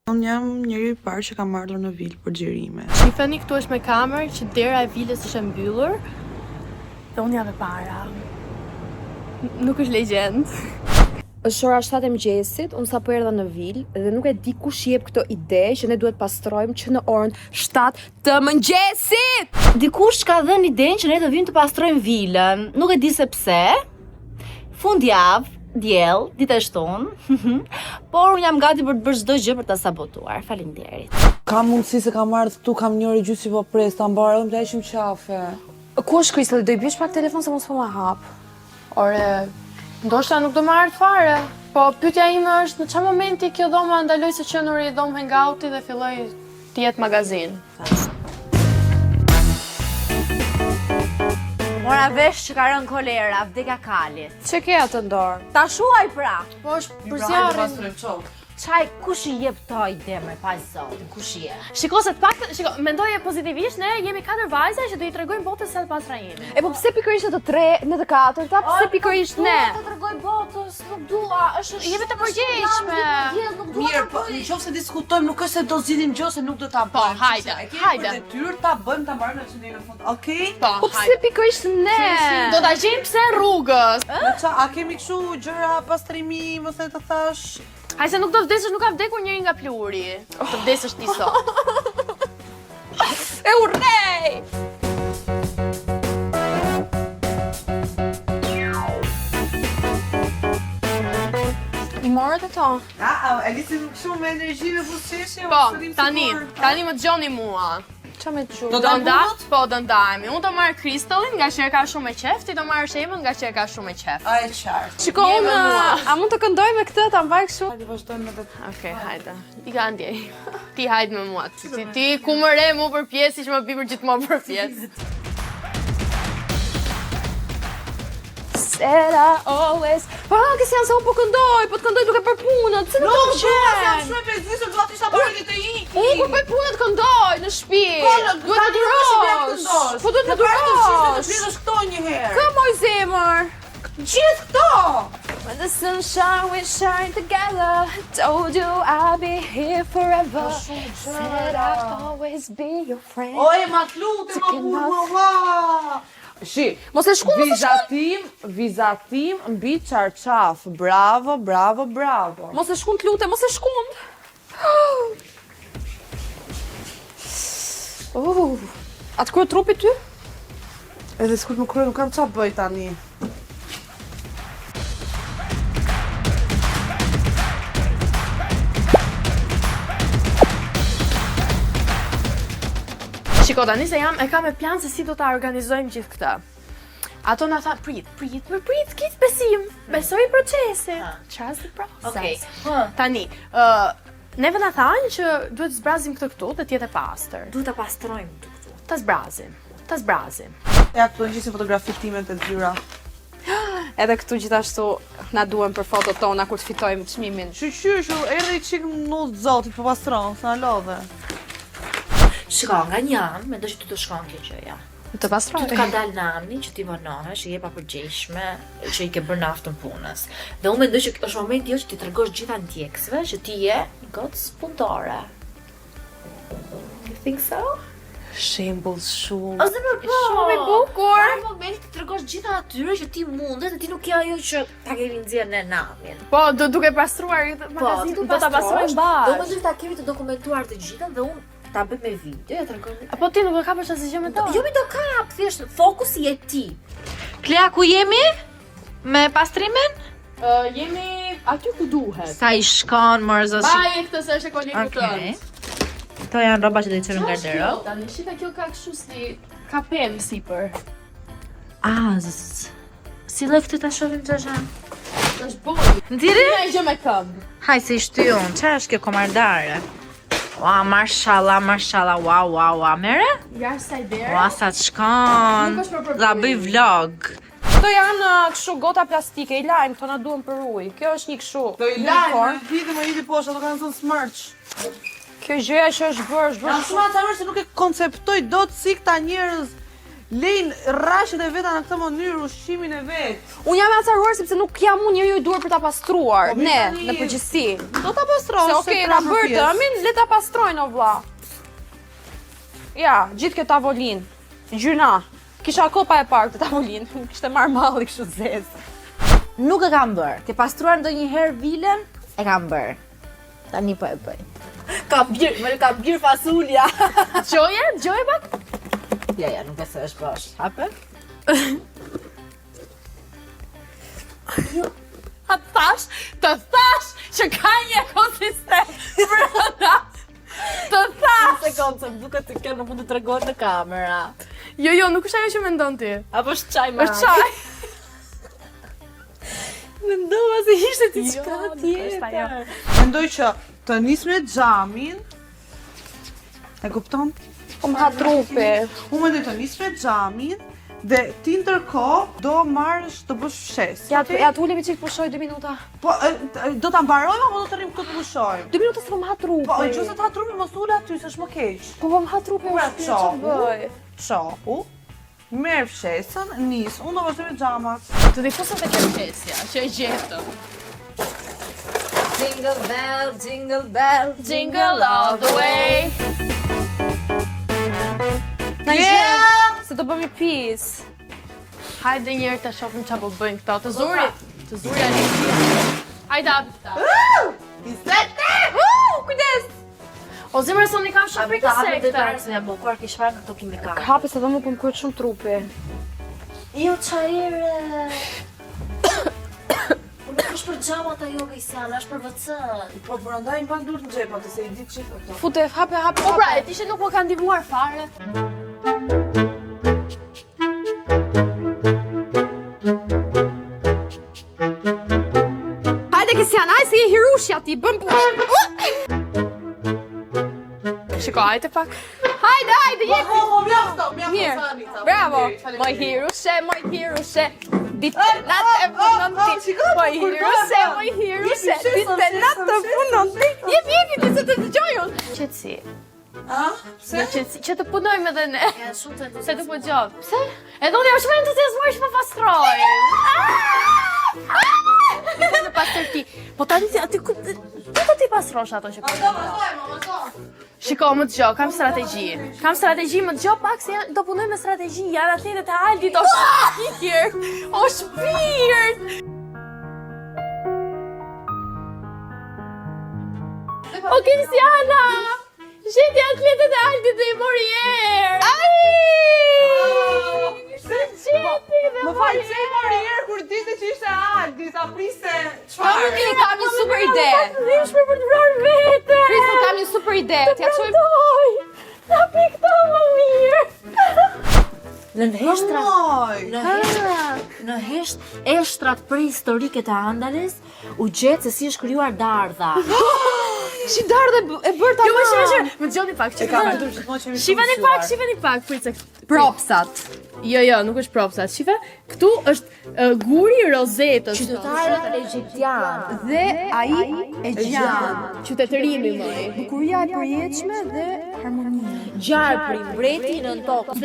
Unë jam njeriu i parë që kam ardhur në vilë për xhirime. Shifeni këtu është me kamerë që dera e vilës është e mbyllur dhe unë jam e para. Nuk është legjendë. Është ora 7 e mëngjesit, unë sapo erdha në vilë dhe nuk e di kush jep këto ide që ne duhet pastrojmë që në orën 7 të mëngjesit. Dikush ka dhënë idenë që ne të vim të pastrojmë vilën. Nuk e di se pse. Fundjavë, diell, ditë e shtunë. Por unë jam gati për të bërë çdo gjë për ta sabotuar. Faleminderit. Ka mundësi se kam ardhur këtu, kam një orë e gjysmë po pres, ta mbaroj, më heqim qafe. Ku është Kristali? Do i biesh pak telefon se mos po ma hap. Ore, ndoshta nuk do më ardhë fare. Po pyetja ime është në çfarë momenti kjo dhoma ndaloi së qenuri dhomë hangouti dhe filloi të jetë magazinë. Mora vesh që ka rënë kolera, vdekja kalit. Ç'e ke atë në dorë? Ta shuaj pra. Po është për zjarrin. Çaj, kush i jep këto ide me pa zotin, kush i jep? Shiko se të paktën, shiko, mendoje pozitivisht, ne jemi katër vajza që do i tregojmë botës sa të pastra jemi. E po pse pikërisht në të tre, në të katërta, pse pikërisht ne? Nuk dua të tregoj botës, nuk dua, është Jemi të përgjegjshme. Nuk dua. Mirë, po në qoftë se diskutojmë, nuk është se do zgjidhim gjë se nuk do ta Po, bëjmë. hajde, E kemi hajde. për detyrë ta bëjmë, ta mbarojmë në deri në fund. Okej? Po, Po pse pikërisht ne? Do ta gjejmë pse rrugës. Me qa, a kemi kështu gjëra pastrimi, mos e të thash? Hajde se nuk do vdesësh, nuk ka vdekur njeri nga pluhuri. Të vdesësh ti sot. E urrej! I morët ato? A, a, e lisim kështu me energji me buzëqeshje? Po, tani, tani më dëgjoni mua. Ça me dëgju? Do Do ta nda, punët? po do ndahemi. Unë do marr Kristalin nga që e ka shumë me qef, ti do marrësh Emën nga që e ka shumë me qef. A e qartë. Shiko unë, a mund të këndoj me këtë, ta mbaj kështu? Hajde vazhdojmë me vetë. Okej, hajde. I ka ndjej. Ti hajde me mua. Ti, ti, ti ku më re mu për pjesë, që më bi për gjithmonë për pjesë. Said I always... Po, ke si janë se unë po këndoj, po të këndoj duke bërë punët, pse nuk të Nuk dua, se jam pëlqen? shumë e bezdisur, dua të isha bërë edhe të iki. Unë kur bëj punët këndoj në shtëpi. Po, Duhet të durosh. Po duhet të durosh. Të durosh. mbledhësh këto një herë. Kë moj zemër? Gjithë këto. When the sun shine, we shine together. Told you I'll be here forever. Said I'd always be your friend. O e ma të lutem, ma burr, ma ua. Shi, Mos e shku, mos e shku. vizatim, vizatim mbi çarçaf. Bravo, bravo, bravo. Mos e shkund të lutem, mos e shkund. Uh, a të krye trupi ty? Edhe sikur më krye, nuk kam çfarë bëj tani. Shiko tani se jam e kam me plan se si do ta organizojmë gjithë këtë. Ato na tha, prit, prit, më prit, kit besim, besoj procesit. Trust the process. Okej. Tani, ë neve na thanë që duhet zbrazim këtë këtu dhe të jetë e pastër. Duhet ta pastrojmë këtu këtu. Ta zbrazim, ta zbrazim. Ja, këtu ngjisim fotografitë time të zyra. Edhe këtu gjithashtu na duhen për fotot tona kur të fitojmë çmimin. Shyqyr që erdhi çik në udhë zotit, po pastron, se na lodhe. Shiko, nga një anë, mendoj që ty të shkon kjo gjëja. Të pastroj. Ty të ka dalë nami që ti vonohesh, që je papërgjegjshme, që i ke bërë naftën punës. Dhe unë mendoj që është momenti jo që ti tregosh gjitha ndjekësve që ti je një gocë punëtore. You think so? Shembull shumë. Ose më po. Shumë i bukur. Ka moment të tregosh gjitha atyre që ti mundet dhe ti nuk je ajo që ta kemi nxjerrë ne namin. Po, do duke pastruar këtë Po, magazinë, ti do ta pastrojmë Do bashkë. mendoj ta kemi të dokumentuar të gjithën dhe unë ta bëj me video, ja tregoj. Po ti nuk do kapësh asgjë me to. Jo mi do kap, thjesht fokusi je ti. Klea ku jemi? Me pastrimin? Ë, jemi aty ku duhet. Sa i shkon mor zot. Baje këtë se është e kolegut Okej. tënd. Këto janë rroba që do i çojmë në garderob. Tani shita kjo ka kështu si ka pemë sipër. Ah, z- si le këtë ta shohim çfarë janë. Është bojë. Nxirri? Një gjë me këmbë. Haj se i shty unë, çfarë është kjo komardare? Ua, mashallah, mashallah, ua, ua, ua, mere? Jashtë saj dere. Ua, sa të shkon. Nuk është për Ta bëj vlog. Këto janë uh, kështu gota plastike, i lajmë, këto na duhen për ujë. Kjo është një kështu. Do i lajmë, hidhi më hidhi poshtë, ato kanë thënë smërç. Kjo gjëja që është bërë, është bërë Jam shumë acaruar se nuk e konceptoj dot si këta njerëz. Lejnë rraqet e veta në këtë mënyrë ushqimin e vet. Unë jam e acaruar sepse nuk jam unë njeriu i duhur për ta pastruar. Po, mirë Ne, tani- në përgjithësi. Do ta pastrosh. Se okay, na bërë dëmin, le ta pastrojnë o vlla. Ja, gjithë kjo tavolinë. Gjyna. Kisha kopa e parë këtë tavolinë, më kishte marrë malli kështu zezë. Nuk e kam bërë. Ke pastruar ndonjëherë vilën? E kam bërë. Tani po e bëj. Ka bir, më ka bir fasulja. Gjoje, gjoje pak. Ja, ja, nuk besoj është bosh. Hape? A të thash, të thash që ka një ekosistem brenda. Të thash. Sekond, se më duket se kjo nuk mund të tregohet në kamera. Jo, jo, nuk është ajo që mendon ti. Apo është çaj më? Është çaj. Mendova se ishte diçka Jo, nuk është ajo. tjetër. Mendoj që të nis me xhamin. E kupton? Po më ha trupi. Unë mendoj të nis me xhamin dhe ti ndërkohë do marrësh të bësh fshesë. Ja, okay? ja të ulemi çik pushoj 2 minuta. Po e, e, do ta mbarojmë apo do të rrim këtu të pushojmë? 2 minuta se po më ha trupi. Po, në qoftë se të ha trupi mos ul aty, se është më keq. Po po më ha trupi, Pra, o shpirt, ç'të bëj? Çohu, merr fshesën, nis, unë do vazhdoj me xhamat. Të t'i fusëm te kjo qesja, që e gjetëm. Jingle bell, jingle bell, Jingle all the way. Na yeah! Se do bëmi pis. Hajde një herë të shohim çfarë po bëjnë këto. Të zuri, të zuri Alexi. Hajde hapi këta. Pisete! Uh, kujdes! O zemra se unë i kam shumë frikë Ta hapë sekte. dhe parë se jam bllokuar keq fare nga këto kimikate. Hapi se dhe mu po më kryet shumë trupi. Jo çajere. Po nuk është për xhamat ajo Kejsiana, është për WC. Po prandaj mban duart në xhep aty se i di të gjitha këto. Fute, hape, hape, Po pra, hape. e ti që nuk më ka ndihmuar fare. Hajde Kesian, hajde se je hirushja ti, bën push. Shiko, hajde pak. Hajde, hajde, jepi. Po, po, mjafto, mjafto Mirë. Sani. sa Bravo. faleminderit. Moj hirushe, moj hirushe. Ditë e natë e punon oh, ti. shiko, Moj kur hirushe, do- moj hirushe. Jepi, Ditë e fshesën, natë fshesën, punon ti. Jepi, jepi, ti se të dëgjoj unë. Qetësi. A? Pse? Në qetësi, që të punojmë edhe ne. Ja, shumë të Se të po gjov. Pse? Edhe unë jam shumë e entuziazmuar që po pastroj. Në pastërti. Po tani ti aty ku ku do ti pastrosh ato që po? Shiko, më dëgjoj, kam strategji. Kam strategji, më dëgjoj pak se do punoj me strategji. Janë atletet e Aldit, o shpirt, o shpirt. O Kesiana! Gjeti atletet e Aldit dhe i mori erë. Ai! Gjeti dhe Më fal, pse i mori erë kur dinte që ishte Aldi, ta priste çfarë? Kam kam një super ide. Dhimbshme për të vrarë vete. Kristal, kam një super ide. T'ja çojmë Doj, ta pi këto më mirë. Në heshtra, Moj. në heshtra, në hesht eshtrat prehistorike të Andales u gjet se si është krijuar dardha. Si dardhe e bërë ta. Jo, më shime, shime, më dëgjoni pak, E kam shifani. ditur gjithmonë që jemi Shifani shumë pak, mësuar. shifani pak, prit se. Propsat. Jo, jo, nuk është propsat. Shife, këtu është uh, guri i rozetës. Qytetarët egjiptian Dhe ai e gjan. Qytetërimi moj. Bukuria e përjetshme dhe harmonia. Gjarpri, mbreti në tokë.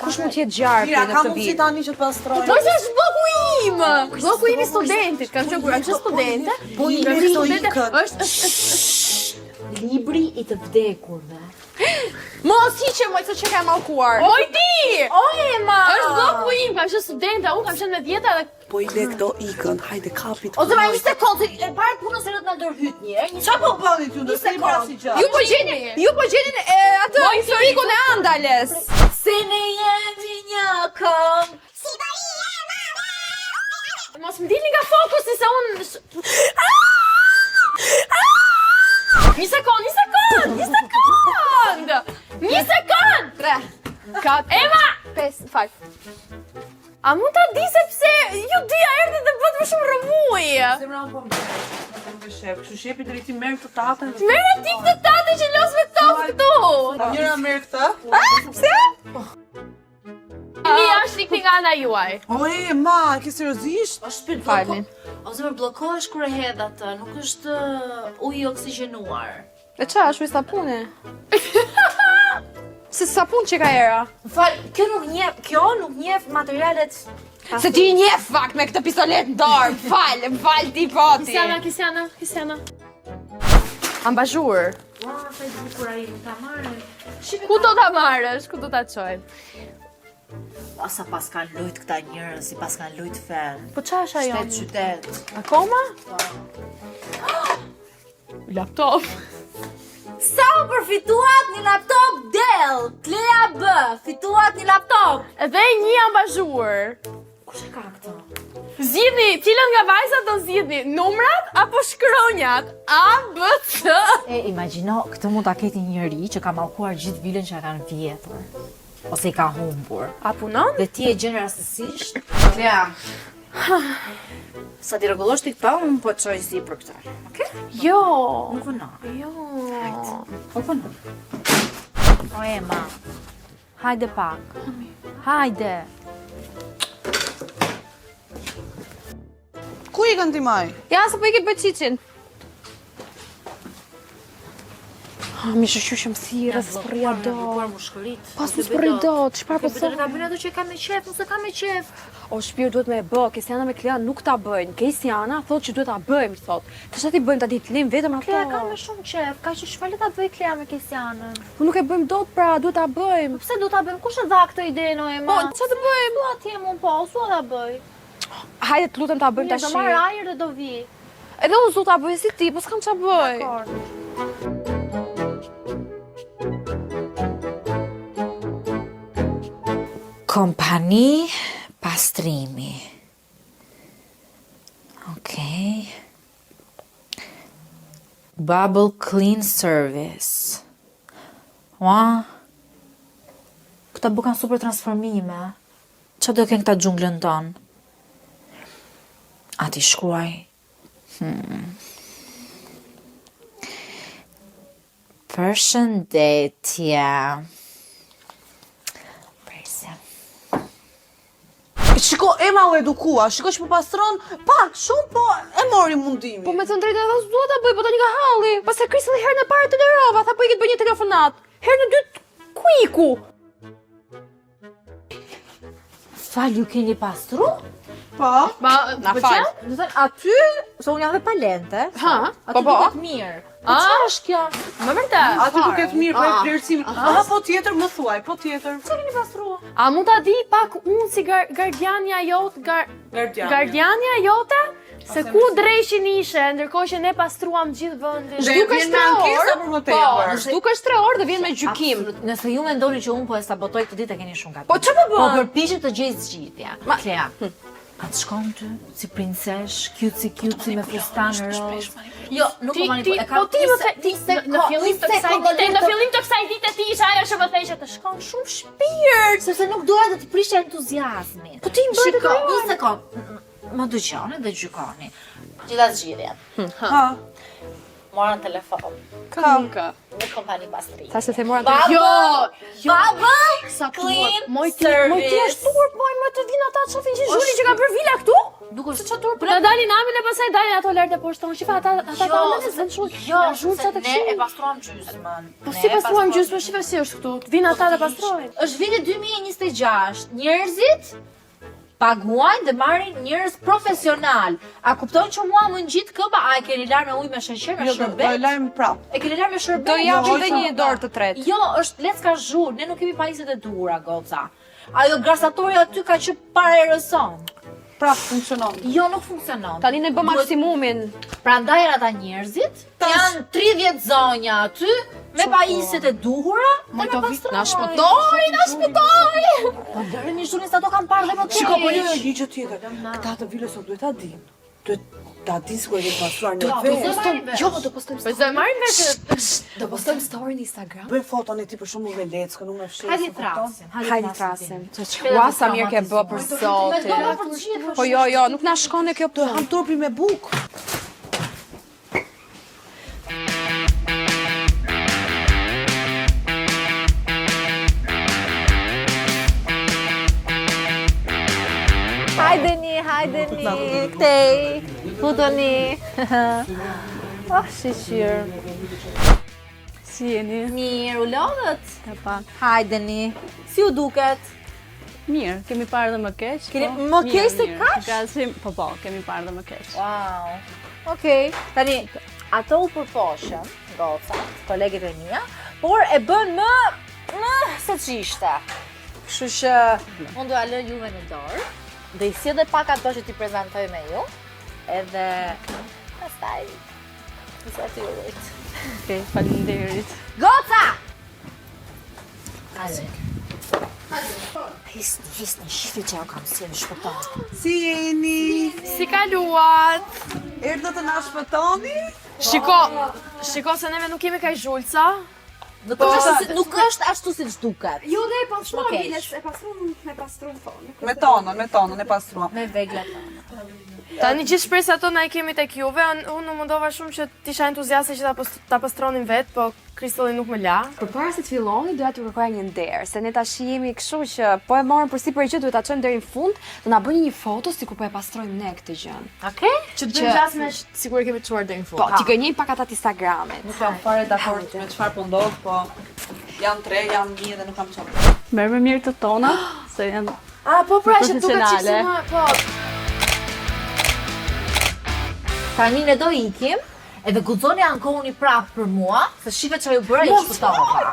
Kush mund të jetë gjarpri Mira, në ka këtë mundësi vit? tani që të pastrojmë. Po se është bloku im. Bloku im i studentit, kam qenë kur jam qenë studente. Po i Kam me qenë këto studente, ikët. Është është është Libri i të vdekurve. Mos hiqe moj se që ka mallkuar. Moj ti! O Ema! Është bloku im, kam qenë studente, unë kam qenë me dhjeta dhe Po i le këto ikën, hajde kapit. O zemra, një sekondë, se e parë punës se do të na ndërhyt një herë, një Qa po bëni ju ndër sekondë. se pra si gjë? Ju po gjeni, ju po gjeni e, atë historikun e Andales. Se ne jemi një kom. Mos më dilni nga fokusi se unë Një sekond, një sekond, një sekond. Një sekond. 3, Kat. Ema, 5, fal. a mund ta di se pse ju dyja erdhët dhe bëtë më shumë rrëmujë? Zemra unë po më po më shef, kështu shepi drejti merr këtë tatën. Merre ti këtë tate që los me top këtu. Njëra merr këtë. Pse? Mi është ikni nga ana juaj. O e, ma, ke seriozisht? O shpirt Falni. bloko. O zemër bllokohesh kur e hedh atë, nuk është uh, ujë i oksigjenuar. E qa, është ujë sapune? Se sa punë që ka era. Më fal, kjo nuk njeh, kjo nuk njeh materialet. Se ti i njeh fakt me këtë pistoletë në dorë. Më fal, më fal ti po ti. Kisiana, Kisiana, Kisiana. Ambazhur. Ua, sa i bukur ai, mund ta marrë. Ku do ta marrësh? Ku do ta çojmë? Ua, sa pas kanë lujt këta njerëz, si pas kanë lujt fen. Po ça është ajo? Shtet qytet. Akoma? Laptop. Sa u përfituat një laptop Dell, Klea B, fituat një laptop. Dhe një ambazhur. Kush e ka këtë? Zgjidhni, cilën nga vajzat do zgjidhni? Numrat apo shkronjat? A, B, C. E, imagjino, këtë mund ta ketë një njeri që ka mallkuar gjithë vilën që e kanë vjedhur. Ose i ka humbur. A punon? Dhe ti e gjen rastësisht. Klea. Sa t'i rregullosh ti këto, unë po çoj zi për këtë. Okej? Jo. Nuk punon. Jo. Po punon. O Ema. Hajde pak. Hajde. Ku ikën ti maj? Ja, se po iki të bëj çiçin. Ah, mi shyqyr që më thirre, se s'po rrija dot. Mushkërit. Pas më s'po rri dot, çfarë po Po thon? ta bëjnë ato që e kam me qef, unë s'e kam me qef. O shpirt duhet me e bë, Kesiana me Klea nuk ta bëjnë. Kesiana thotë që duhet ta bëjmë, thotë. Tash sa ti bëjmë tani të lëmë vetëm ato. Klea ka me shumë qef, ka që çfarë le ta bëj Klea me Kesianën. Po nuk e bëjmë dot pra, duhet ta bëjmë. Po pse do ta bëjmë? Kush e dha këtë ide no Ema? Po çfarë të bëjmë? S'dua të jem unë po, s'dua ta bëj. Hajde të lutem ta bëjmë tash. Do marr ajër dhe do vi. Edhe unë s'du ta bëj si ti, po s'kam çfarë bëj. Dakor. Kompani pastrimi. Okej. Bubble Clean Service. Ua. Këta bëkan super transformime. Ça do kenë këta xhunglën tonë? A t'i shkruaj? Hmm. Përshëndetje. Presja. Shiko, Ema u edukua, shiko që po pastron pak, shumë po e mori mundimin. Po me të drejtën edhe s'dua ta bëj, po tani nga halli. Pastaj Kristalli herën e parë tolerova, tha po iki të bëj një telefonat. Herën e dytë ku iku? Fal, ju keni pastru? Po. Ma, Na fal. Do të thënë aty, se unë jam dhe pa lente. Ha, aty po, po. duket mirë. Po çfarë është kjo? Më vërtet. Aty duket mirë, po e vlerësim. Aha, po tjetër më thuaj, po tjetër. Çfarë keni pastru? A mund ta di pak unë si gar gardiania jot, gar Gardiania. gardiania jote? Se ku dreqin ishe, ndërkohë që ne pastruam gjithë vendin. Dhe vjen me ankesa për më Po, tepër. zhdukesh 3 orë dhe vjen me gjykim. Absolut. Nëse ju mendoni që unë po e sabotoj këtë ditë e keni shumë gabim. Po çfarë po Po bën? përpiqem të gjej zgjidhje. Klea. A të shkon ty si princesh, cutesy cutesy me fustan roz? Jo, nuk Ti, po ti, manipuloj. po ti më the, ti në, në fillim të kësaj dite, në fillim të kësaj dite ti ishe ajo që më the që të shkon shumë shpirt. sepse nuk doja të të prishja entuziazmin. Po ti më bëre Shiko, një sekond. Më dëgjoni dhe gjykoni. Gjeta zgjidhjen. Ha. Mora në telefon. Ka. Ka. Një kompani pastrimi. Tha se the mora Bubble, Jo, jo. Bubble Sa Clean Moj ti, moj ti Service. është turp, moj më të vinë ata të shohin gjithë zhulin që ka bërë vila këtu? Nuk është çfarë turp. Po na dalin namin e pastaj dalin ato lart e poshtë tonë. Shifa ata ata Jo, ta në zën shumë. Jo, janë zhurmë se sa të ne e këshillin. pastruam gjysmën. Po Ne si e pastruam gjysmën, shifa si është këtu. Të vinë ata dhe pastrojnë. Është viti 2026. Njerëzit paguajnë dhe marrin njerëz profesional. A kupton që mua më ngjit këmba? A e keni larë me ujë me sheqer, me Jo, do do e shërbet? lajm prap. E keni larë me shërbet? Do japim Jo, dhe një dorë të tretë. Jo, është lecka zhur, ne nuk kemi pajisjet e duhura, goca. Ajo grasatori aty ka që para erës sonë. Prap funksionon. Jo, nuk funksionon. Tani ne bëm Duhet- maksimumin. Prandaj janë ata njerëzit, janë 30 zonja aty me pajisjet e duhura dhe na pastrojnë. Na shpëtoi, na shpëtoi. Po lëreni zhurin sa do kanë parë dhe më keq. Shiko, po jo, një gjë tjetër. Këta të vilës nuk duhet ta dinë. Duhet ta dinë sikur e kemi pastruar ne vetë. Jo, do postojmë Po s'do e marrin vesh. Do postojmë story në Instagram. Bëj foton e ti për shembull me leckën, unë me fshehë. Hajde se kupton? trasim, Hajde trasim. Ua sa mirë ke bë për zotin. për të gjithë. Po jo, jo, nuk na shkon e kjo Do ham turpi me bukë. Hajdeni, hajdeni, këtej, futoni. Oh, shyqyr. Si jeni? Mirë, u lodhët? Ka pak. Hajdeni. Si u duket? Mirë, kemi parë dhe më keq. Keni po, më keq se kaq? Gazim, po po, kemi parë dhe më keq. Wow. Okej. Okay. Tani ato u përpoqën, gocat, koleget e mia, por e bënë më më se ç'ishte. Kështu që unë do ja lë juve në dorë. Do i sjell dhe pak ato që t'i prezantoj me ju. Edhe pastaj Zoti ju rujt. Okej, faleminderit. Goca! Hajde. Hisni, hisni, shifni që ju kam sjellë, shpëton. Si jeni? Si kaluat? Erdhët të na shpëtoni? Shiko, shiko se neve nuk jemi kaq zhulca. Nuk është ashtu si, nuk është ashtu siç duket. Jo, ne e pastruam Okej. biles, e pastruam, e pastruam po. Me tonën, me tonën e pastruam. Me vegla tona. Tani gjithë shpresat tona i kemi tek juve, unë unë u mundova shumë që të isha entuziaste që ta pos- ta pastronim vetë, po Kristoli nuk më la. Përpara se të filloni, doja t'ju kërkoja një nder, se ne tash jemi kështu që po e morëm përsipër që duhet ta çojmë deri në fund, do na bëni një foto sikur po e pastrojmë ne këtë gjë. Okej? Që të bëjmë gjasme sikur e kemi çuar deri në fund. Po, t'i gënjejmë pak ata të Instagramit. Nuk jam fare dakord me çfarë po ndodh, po janë tre, janë një dhe nuk kam çfarë. Merr më mirë të tona, se janë A, po pra, që duket çik si Profesionale. më, po. Tani ne do ikim, edhe guxoni ankohuni prapë për mua, se shife çfarë ju bëra i shpëtova.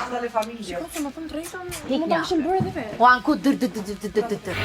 Andale familje. Se më thënë drejtën, Hik mund ta një. kishim bërë edhe vetë. U anku dër dër dër dër dër dër.